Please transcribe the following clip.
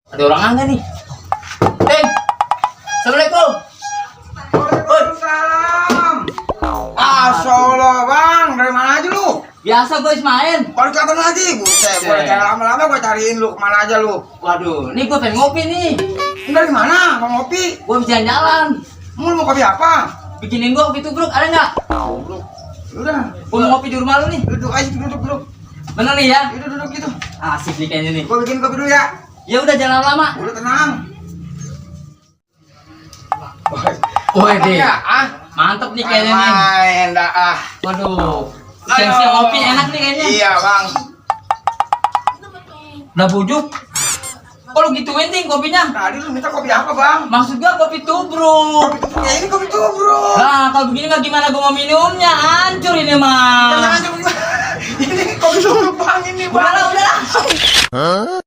Ada orang nggak nih? Deng, assalamualaikum. Waalaikumsalam. Solo bang, dari mana aja lu? Biasa gue main. Baru kapan lagi? Buset, gue cari lama-lama gue cariin lu kemana aja lu? Waduh, nih gue pengen ngopi nih. Lu dari mana? Mau ngopi? Gue bisa jalan. Lu mau kopi apa? Bikinin gue kopi tubruk, ada nggak? Goblok. Udah, Gue mau ngopi di rumah lu nih. duduk aja, duduk. Bener nih ya? Duduk gitu. Asik nih kayaknya nih. Gue bikin kopi dulu ya. Ya udah jangan lama. Udah tenang. Woi deh, Ya, mantep nih kayaknya nih. main dah. Waduh, siang-siang ngopi enak nih kayaknya. Iya bang. Udah bujuk. Kok lu gituin ting kopinya? Tadi lu minta kopi apa bang? Maksud gua kopi tubruk. Kopi tuh, ya ini kopi tuh bro. Nah, kalau begini nggak gimana gua mau minumnya? Hancur ini mah. Jangan aja. Ini kopi tuh bang ini bang. Udahlah.